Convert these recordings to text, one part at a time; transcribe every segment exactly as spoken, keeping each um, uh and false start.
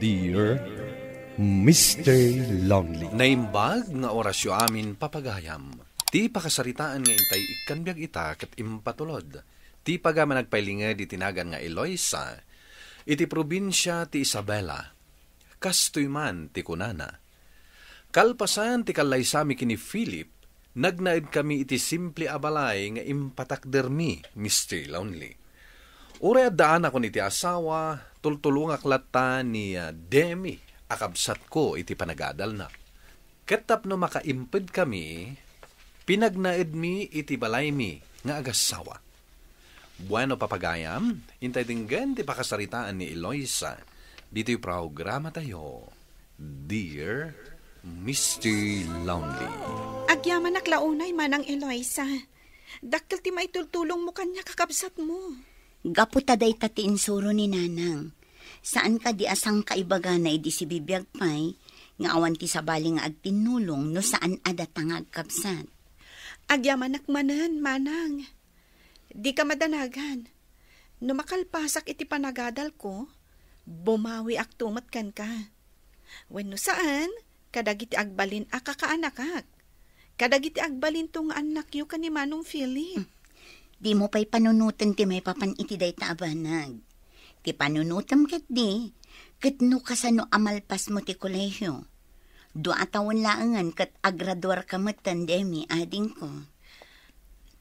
Dear Mister Lonely. Naimbag nga orasyo amin, papagayam. Ti pakasaritaan nga intay ikkan biag ita ket impatulod ti paga-, managpailinged iti nagan nga Eloisa, iti probinsia ti Isabela. Kastoy man ti kunana, "Kalpasan ti kallaysami ken ni Philip, nagnaedkami iti simple a balay nga impatakdermi, Mister Lonely. Uray addaanakon iti asawa, tultulongak latta ni, ah, Demi a kabsatko iti panagadalna. Ket tapno makaimpedkami, pinagnaedmi iti balaymi nga agassawa." Bueno, papagayam, intay denggen ti pakasaritaan ni Eloisa ditoy programatayo, Dear Mister Lonely. Agyamanak la unay, Manang Eloisa. Dakkel ti maitultulongmo kaniak, kakabsatmo. Gapu ta dayta ti insuro ni Nanang. Saan kadi a sangkaibagana idi sibibiag pay nga awan ti sabali nga agtinnulong no saan a datang nga agkabsat. Agyamanak manen, Manang. Dika madanagan. No makalpasak iti panagadalko, bumawiakto met kenka. Wenno saan, kadagiti agbalin a kakaanakak. Kadagiti agbalinto nga annakyo ken ni Manong Philip. Hmm. Dimo pay panunoten ti maipapan iti dayta a banag. Ti panunotem ketdi, ket no kasano a malpasmo ti kolehio. Dua a tawen laengen ket agraduarka metten, Demi, adingko.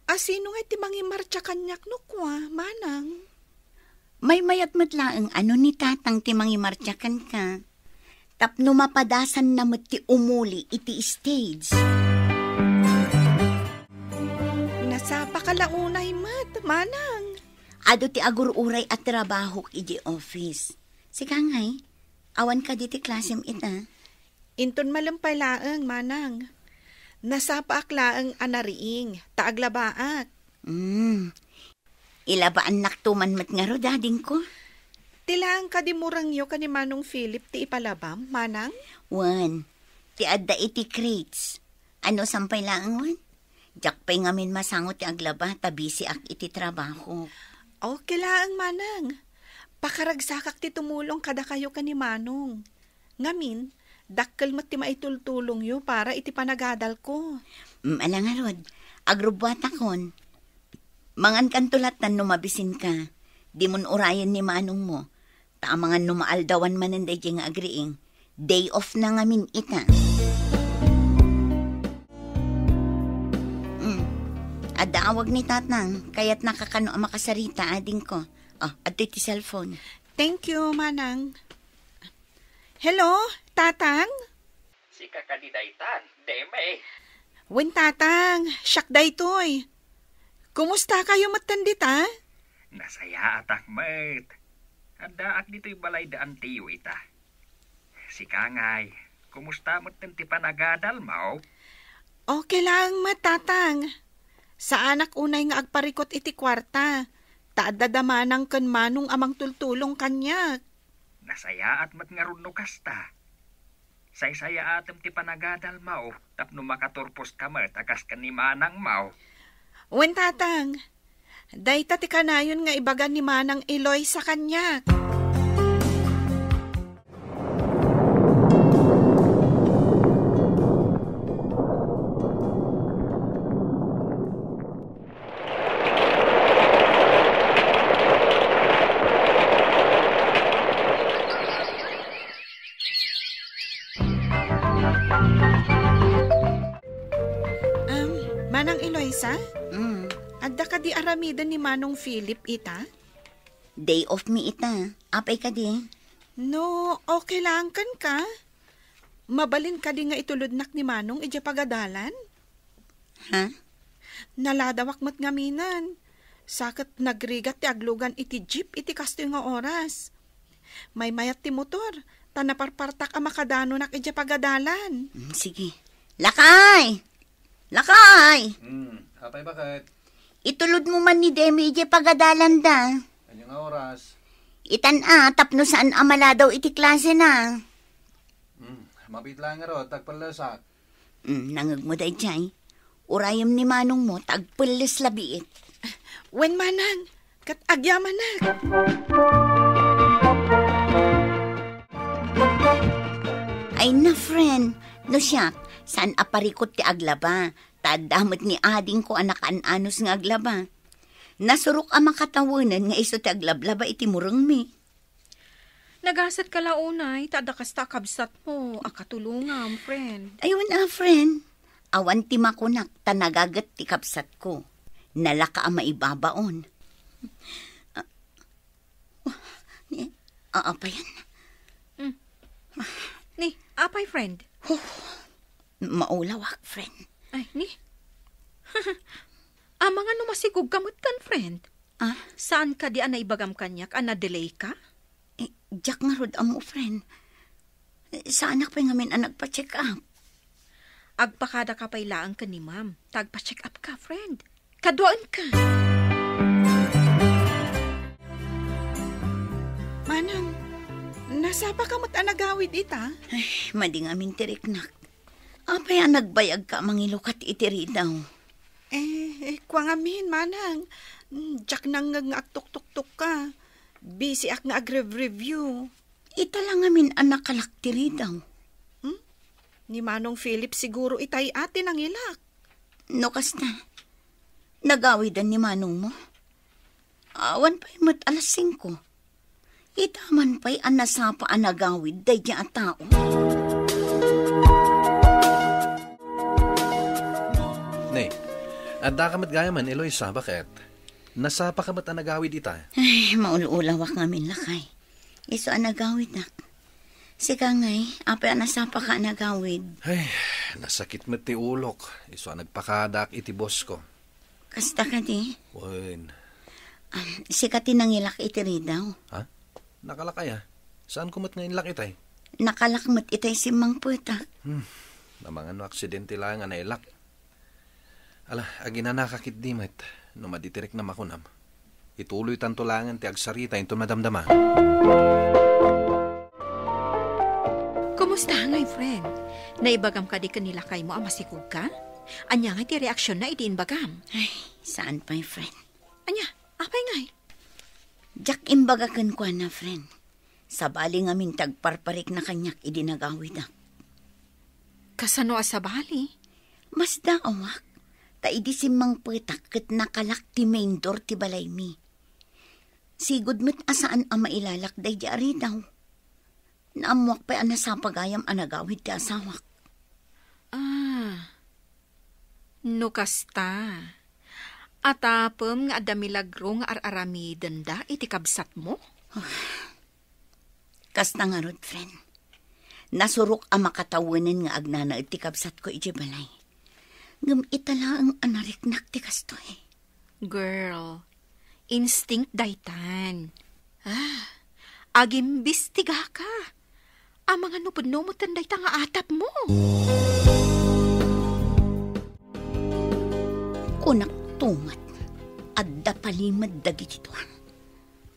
A sino ngay ti mangimartsa kaniak no kua, Manang? Maymayat met laeng a no ni Tatang ti mangimartsa kenka. Tapno mapadasanna met ti umuli iti stage. Nasapaka la unay met, Manang. Adu ti agur-uray a trabahok idiay office. Sika ngay, awan kadi ti klasem ita? Inton malem pay laeng, Manang. Nasapaak laeng a nariing, ta aglabaak. Mm. Ilabaannakto man met ngarud, adingko. Ti laeng kadi murengyo ken ni Manong Philip ti ipalabam, Manang? Wen, ti adda iti crates. Ano, sampay laeng wen? Diak pay ngamin masango ti aglaba ta bisiak iti trabaho. Okay laeng, Manang. Pakaragsakak ti tumulong kadakayo ken ni Manong. Ngamin, dakkel met ti maitultulongyo para iti panagadalko. Mm, ala ngarud, agrubbuatakon. Mangankanto lattan no mabisinka. Dimon urayen ni manongmo. Ta amangan no maaldawan manen daydiay nga agriing. Day off na ngamin ita. Mm. Adda awag ni Tatang, kayatnaka kano a makasarita, adingko. Oh, adtoy ti cellphone. Thank you, Manang. Hello, Tatang? Sika kadi daytan, Deme? Wen, Tatang, siak daytoy. Kumustakayo metten dita? Nasayaatak met. Addaak ditoy balay da antiyo ita. Sika ngay, kumusta metten ti panagadalmo? Okay laeng met, Tatang. Saanak unay nga agparikut iti kuarta, ta adda da Manang ken Manong a mangtultulong kaniak. Nasayaat met ngarud no kasta. Saysayaatem ti panagadalmo tapno makaturposka met a kas ken ni manangmo. Wen, Tatang, dayta ti kanayon nga ibaga ni Manang Eloisa kaniak. Um, Manang Eloisa? Mm. Adda kadi aramiden ni Manong Philip ita? Day off mi ita. Apay kadi? No, okay lang kenka? Mabalin kadi nga itulodnak ni Manong idiay pagadalan? Ha? Naladawak met ngaminen. Sa ket nagrigat ti aglugan iti jeep iti kastoy nga oras. Maymayat ti motor, ta naparpartak a makadanonak idiay pagadalan. Mm, sige. Lakay! Lakay! Hmm, apay, baket? Itulodmo man ni Demi idiay pagadalanda. Ania nga oras? Itan a, tapno saan a maladaw iti klasena. Hmm, mabiit laeng ngarud, ta agpellesak. Hmm, nangngegmo daydiay. Urayem ni manongmo, ta agpelles labiit. Wen, Manang, ket agyamanak. Ay na, friend. No siak, saan a parikut ti aglaba. Ta adda met ni adingko a nakaan-anus nga aglaba. Nasurok a makatawenan nga isu ti aglablaba iti murengmi. Nagasatka la unay, ta adda kasta a kabsatmo a katulongam, friend. Ay, wen a, friend. Awan ti makunak, ta nagaget ti kabsatko. Nalaka a maibabaon. Ah, ni, aapayan. Hmm. Ni, apay, friend? Huh. Maulawak, friend. Ay, ni? Amangan no masikogka metten, friend. Ah? Saan kadi a naibagam kaniak a na-delay ka? Eh, diak ngarud ammo, friend. Saanak pay ngamin a nagpa-check up. Agpakadaka pay laeng ken ni ma'am, ta agpa-check up ka, friend. Kaduaenka. Manang, nasapaka met a nagawid ita? Ay, madi ngamin ti riknak. Apay a nagbayagka a mangilukat iti ridaw? Eh, eh, kua ngamin, manang. Mm, diak nangngeg nga agtuktokka. Busy ak nga agrev-review. Ita la ngamin a nakalak ti ridaw. Hmm? Ni Manong Philip siguro itay a ti nangilak. No kasta, nagawiden ni manongmo? Awan pay met alas singko. Ita man pay a nasapa a nagawid daydi a tao. Ne, addaka met gayam, Eloisa, baket? Nasapaka met a nagawid ita? Ay, maul-ulawak ngamin, lakay. Isu a nagawidak. Sika ngay, apay a nasapaka a nagawid? Ay, nasakit met ti ulok. Isu a nagpakadak iti boss ko. Kasta kadi? Wen. Ah, sika ti nangilak iti ridaw? Ha? Nakalak aya? Saanko met nga inlak itay? Nakalak met itay simmangpetak. Hmm. Amangan no aksidente laeng a nailak. Ala, aginanaka ketdi met, no madi ti riknam a kunam. Ituloytanto laengen ti agsarita inton madamdama. Kumusta ngay, friend? Naibagam kadi ken ni lakaymo a masikogka? Ania ngay ti reaksionna idi imbagam? Ay, saan pay, friend. Ania? Apay ngay? Diak imbaga kenkuana, friend. Sabali ngamin ti agparparikna kaniak idi nagawidak. Kasano a sabali? Masdaawak, ta idi simmangpetak ket nakalak ti main door ti balaymi. Sigud met a saan a mailalak daydi a ridaw. Naammoak pay a nasapa gayam a nagawid ti asawak. Ah, no kasta, atapem nga adda milagro nga ar-aramidenda iti kabsatmo? Kasta ngarud, friend. Nasurok a makatawenen nga agnanaed ti kabsatko idiay balay. Ngem ita laeng a nariknak ti kastoy. Girl, instinct daytan. Ah, agimbistigaka. Amangan no pudno metten dayta nga atapmo. Kunak tumet, adda palimed dagiti dua.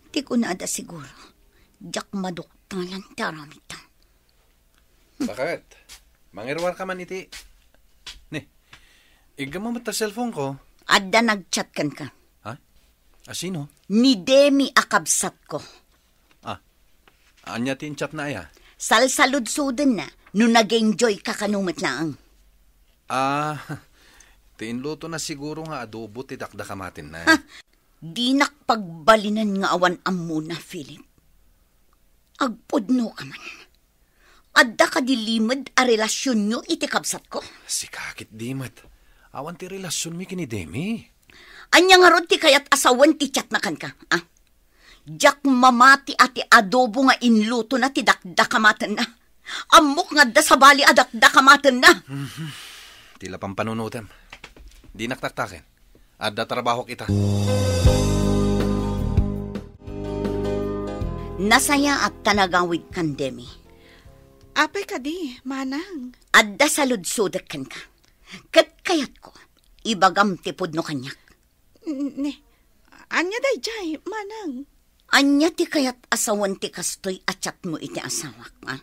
Ti kunada siguro, diak maduktalan ti aramidda. Baket? Mangiruarka man iti, ni, iggammo met ta cellphone ko. Adda nagchat kenka. Ha? A sino? Ni Demi a kabsatko. Ah, ania ti inchatna aya? Salsaludsodenna no nag-enjoy ka kano met laeng. Ah, ti inlutona siguro nga adobo ti dakdakamatenna. Ha? Dinak pagbalinen nga awan ammona, Philip. Agpudno ka man. Adda kadi limed a relasionyo iti kabsatko? Sika ketdi met. Awan ti relasionmi ken ni Demi. Ania ngarud ti kayat a sawen ti chatna kenka, a? Diak mamati a ti adobo nga inlutona ti dakdakamatenna. Ammok nga adda sabali a dakdakamatenna. Mhm. Ti la pampanunotem. Dinak taktaken. Adda trabahok ita. Nasayaat ta nagawidkan, Demi. Apay kadi, manang? Adda saludsodek kenka. Ket kayatko, ibagam ti pudno kaniak. N-, ne, ania daydiay, manang? Ania ti kayat a sawen ti kastoy a chatmo iti asawak, a?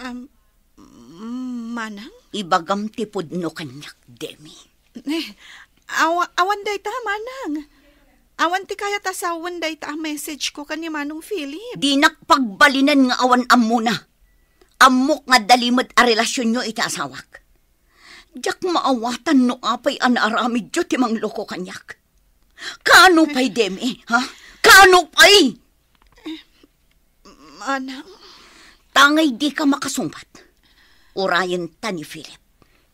Am, mm, manang? Ibagam ti pudno kaniak, Demi. Ne, awa-, awan dayta, manang. Awan ti kayat a sawen dayta a message ko ken ni Manong Philip. Dinak pagbalinen nga awan ammona. Ammok nga adda limed a relasionyo iti asawak. Diak maawatan no apay a naaramidyo ti mangloko kaniak. Kaano pay, Demi, ha? Kaano pay? Manang. Tangay dika makasungbat. Urayenta ni Philip.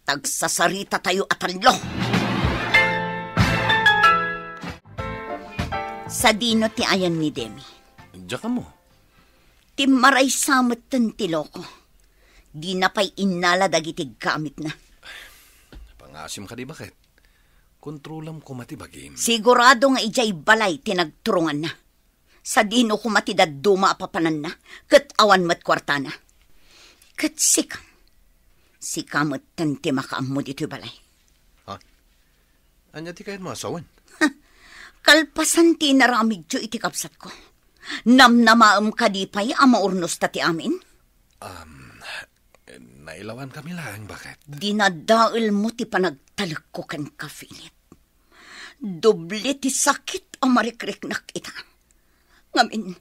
Tagsasarita tayo a tallo. Sadino ti ayan ni Demi? Diak ammo. Ti maraysa metten ti loko. Dina pay innala dagiti gamitna. Pangasim kadi, Baket. Kontrolam koma ti bagim. Sigurado nga idiay balay ti nagturonganna. Sadino koma ti dadduma a papananna, ket awan met kuartana. Ket sika, sika metten ti makaammo ditoy balay. Ha? Ania ti kayatmo a sawen? Kalpasan ti inaramidyo iti kabsatko, namnamaem kadi pay a maurnosta ti amin? Um, nailawankami laeng, Baket. Dinadaelmo ti panagtalekko kenka, Philip. Doble ti sakit a marikriknak ita. Ngamin,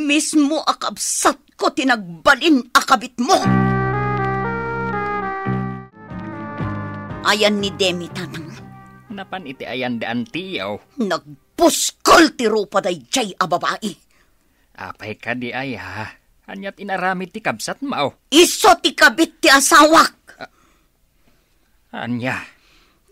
mismo a kabsatko ti nagbalin a kabitmo. Ayan ni Demi, tatang. Napan iti ayan da antiyo. Nagpuskol ti rupa daydiay a babai. Apay kadi aya? Ania ti inaramid ti kabsatmo? Isu ti kabit ti asawak. Ania?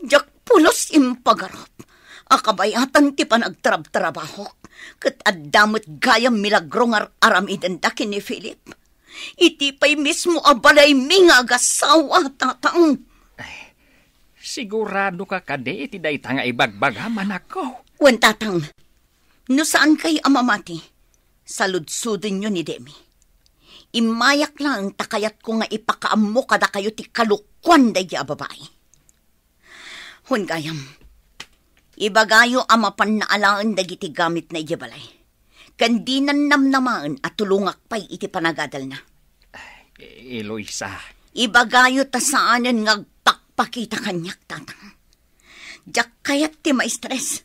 Diak pulos impagarup a kabayatan ti panagtrabtrabahok, ket adda met gayam milagro nga ar-aramidenda ken ni Philip. Iti pay mismo a balaymi nga agasawa, tatang. Ay, sigurado ka kadi iti dayta nga ibagbagam, anakko? Wen, tatang. No saankay a mamati, saludsodenyo ni Demi. Immayak laeng ta kayatko nga ipakaammo kadakayo ti kalokuan daydi a babai. Wen gayam, ibagayo a mapanna alaen dagiti gamitna idiay balay. Ken dinan namnamaen a tulongak pay iti panagadalna. Eloisa. Ibagayo ta saanen nga agpakpakita kaniak, tatang. Diak kayat ti maistres.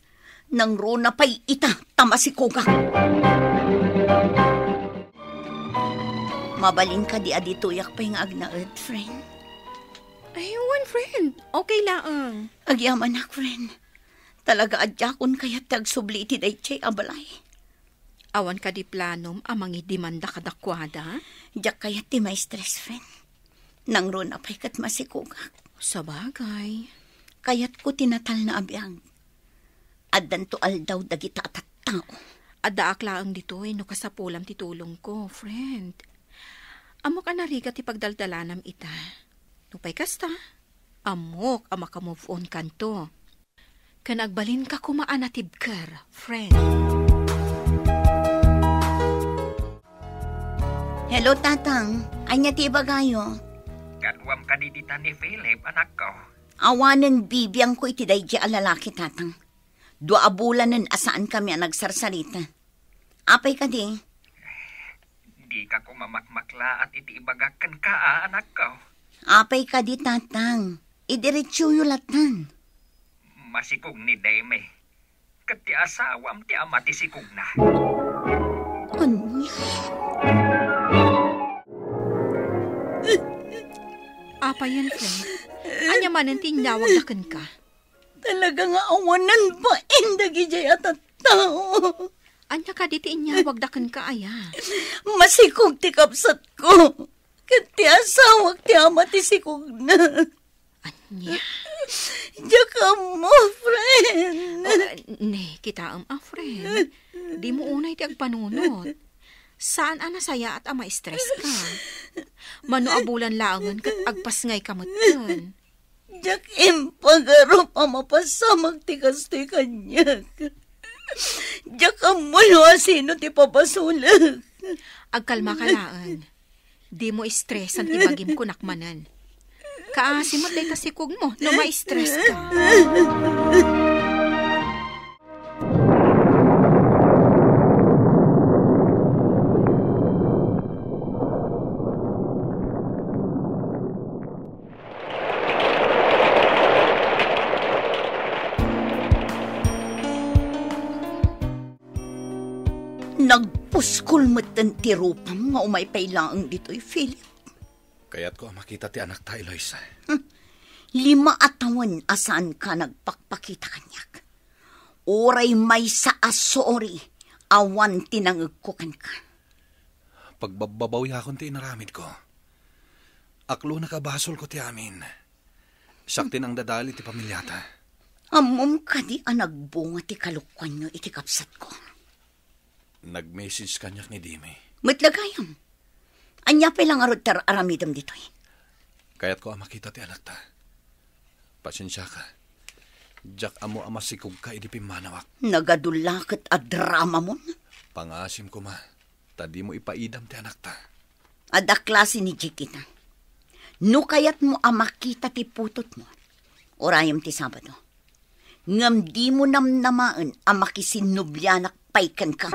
Nangruna pay ita ta masikogak. Mabalin kadi a ditoyak pay nga agnaed, friend? Ay, wen, friend. Okay laeng. Agyamanak, friend. Talaga a diakon kayat ti agsubli iti daydiay a balay. Awan kadi planom a mangidemanda kadakuada? Diak kayat ti maistres, friend. Nangruna pay ket masikogak. Sabagay. Kayatko ti natalna a biag. Addanto aldaw dagita a tattao. Addaak laeng ditoy no kasapulam ti tulongko, friend. Ammok a narigat ti pagdaldalanam ita. Nupay kasta, ammok a maka-move on kanto. Ken agbalinka koma a natibker, friend. Hello, Tatang. Ania ti ibagayo? Kaduam kadi dita ni Philip, anakko? Awanen bibiangko iti daydi a lalaki, Tatang. Dua a bulanen a saankami a nagsarsarita. Apay kadi? Dika koma makmaklaat iti ibagak kenka, a, anakko. Apay kadi, Tatang? Idiretsoyo latan. Masikog ni Demi. Ket ti asawam ti ama ti sikogna. Ania? Apayen, friend? Ania manen ti inyawagda kenka? Talaga nga awanen bain dagidiay a tattao. Ania kadi ti inyawagda kenka, aya? Masikog ti kabsatko. Ket ti asawak ti ama ti sikogna. Ania? Diak ammo, friend. Ah, ne, kitaem a, friend. Dimo unay ti agpanunot. Saan a nasayaat a maistres ka. Mano a bulan laengen ket agpasngay ka metten. Diak impagarup a mapasamak ti kastoy kaniak. Diak ammo no asino ti pabasolek. Agkalma ka laeng. Dimo istresan ti bagim, kunak manen. Kaasi met dayta sikogmo no maistres ka. Nagpuskol metten ti rupam nga umay pay laeng ditoy, Philip. Kayatko a makita ti anakta, Eloisa. Hmm. Lima a tawen a saanka nagpakpakita kaniak. Uray maysa a sorry, awan ti nangegko kenka. Pagbabbabawiakon ti inaramidko. Aklonak a basolko ti amin. Siak ti nangdadael iti pamiliata. Ammom kadi a nagbunga ti kalokuanyo iti kabsatko? Nag-message kaniak ni Dimi. Met la gayam. Ania pay la ngarud ti ar-aramidem ditoy? Kayatko a makita ti anakta. Pasensiaka. Diak ammo a masikogka idi pimmanawak. Nagadu la ket a dramamon. Pangasim koma, ta dimo ipaidam ti anakta. Adda klase ni Jake ita. No kayatmo a makita ti putotmo, urayem ti Sabado. Ngem dimo namnamaen a makisinnublianak pay kenka.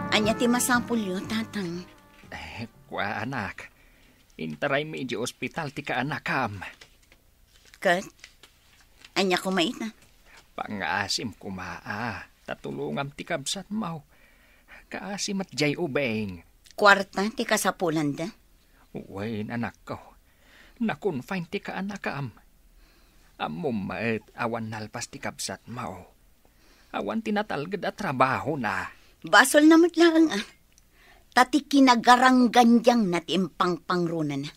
Ania ti masapulyo, Tatang? Eh, kua, anak. Intaraymi idiay ospital ti kaanakam. Ket? Ania koma ita? Pangasim koma a, ta tulongam ti kabsatmo. Kaasi met diay ubing. Kuarta ti kasapulanda? Wen, anakko. Na-confine ti kaanakam. Ammom met, awan nalpas ti kabsatmo. Awan ti natalged a trabahona. Basolna met laeng a. Ta ti kinagaranggandiangna ti impangpangronana.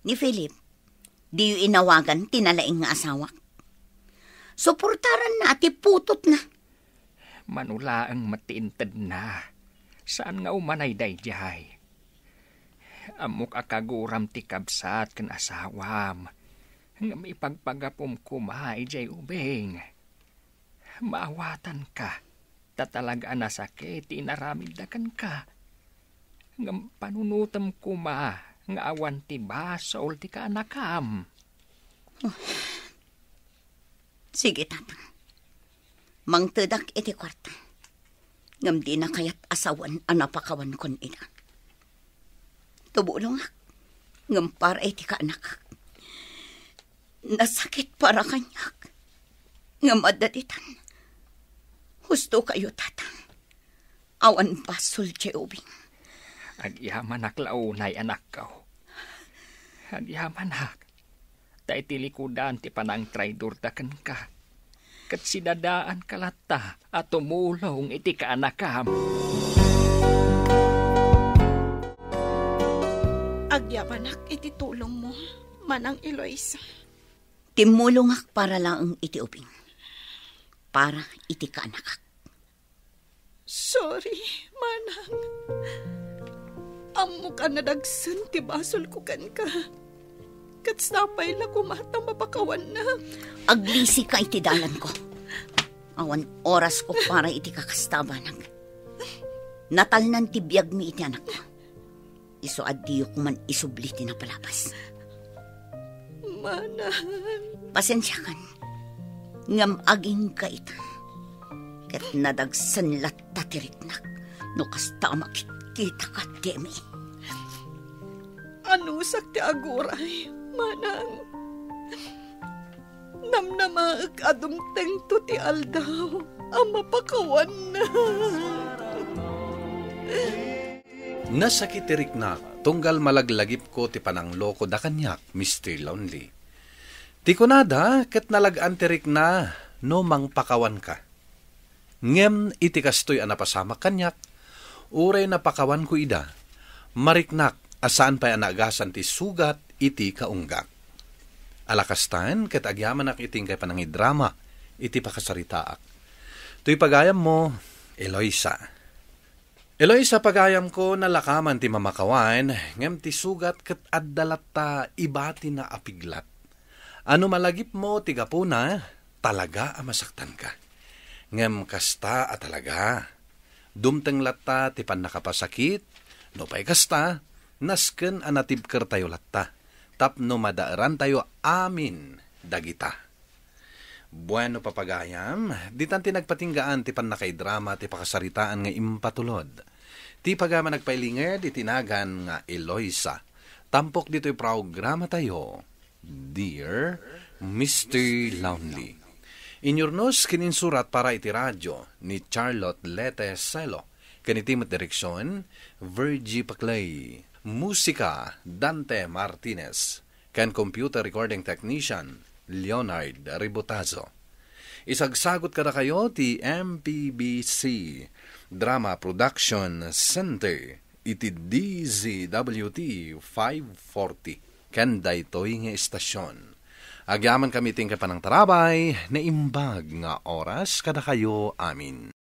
Ni Philip, diyo inawagan ti nalaing nga asawak? Suportaranna ti putotna. Mano laeng met ti intedna. Saan nga umanay daydiay. Ammok a kaguram ti kabsat ken asawam. Ngem ipagpagapom koma idiay ubing. Maawatanka, ta talaga a nasakit ti inaramidda kenka. Ngem panunotem koma nga awan ti basol ti kaanakam. Sige, Tatang. Mangtedak iti kuarta. Ngem dina kayat a sawen a napakawankon ida. Tumulongak, ngem para iti kaanakak. Nasakit para kaniak. Ngem adda ditan. Husto kayo, Tatang. Awan basol diay ubing. Agyamanak la unay, anakko. Agyamanak. Ta iti likudan ti panangtraidorda kenka. Ket sidadaanka latta a tumulong iti kaanakam. Agyamanak iti tulongmo, Manang Eloisa. Timmulongak para laeng iti ubing. Para iti kaanakak. Sorry, Manang. Ammok a nadagsen ti basolko kenka. Ket sapay la koma ta mapakawanna. Aglisika iti dalanko. Awan orasko para iti kakasta a banag. Natalnan ti biagmi iti anakko. Isu a diyo koman isubli ti napalabas. Manang. Pasensiakan, ngem agingga ita. Ket nadagsen latta ti riknak no kasta a makitkitaka, Demi. Anusak ti aguray, Manang. Namnamaek a dumtengto ti aldaw a mapakawanna. Nasakit ti riknak tunggal malaglagipko ti pananglokoda kaniak, Mister Lonely. Ti kunada ket nalag-an ti rikna no mangpakawanka. Ngem iti kastoy a napasamak kaniak, uray napakawanko ida, mariknak a saan pay a naagasan ti sugat iti kaunggak. Ala kastan ket agyamanak iti inkay panangidrama iti pakasaritaak. Toy pagayammo, Eloisa. Eloisa, pagayamko, nalakaman ti mamakawan, ngem ti sugat ket adda latta ibatina a piglat. A no malagipmo ti gapuna, talaga a masaktanka. Ngem kasta a talaga. Dumteng latta ti pannakapasakit, nupay kasta, nasken a natibkertayo latta, tapno madaerantayo amin dagita. Bueno, papagayam, ditan ti nagpatinggaan ti pannakaidrama ti pakasaritaan nga impatulod. Ti pagayam a nagpailinged iti nagan nga Eloisa. Tampok ditoy programatayo, Dear Mister Lonely. Inyurnos ken insurat para iti radio ni Charlotte Lete Celo. Ken iti met direksion, Virgie Paclay. Musika, Dante Martinez. Ken computer recording technician, Leonard Ribotazo. Isagsagot kadakayo ti M P B C Drama Production Center iti D Z W T five forty. Ken daytoy nga istasyon. Agyamankami ti panangtarabay, naimbag nga oras kadakayo amin.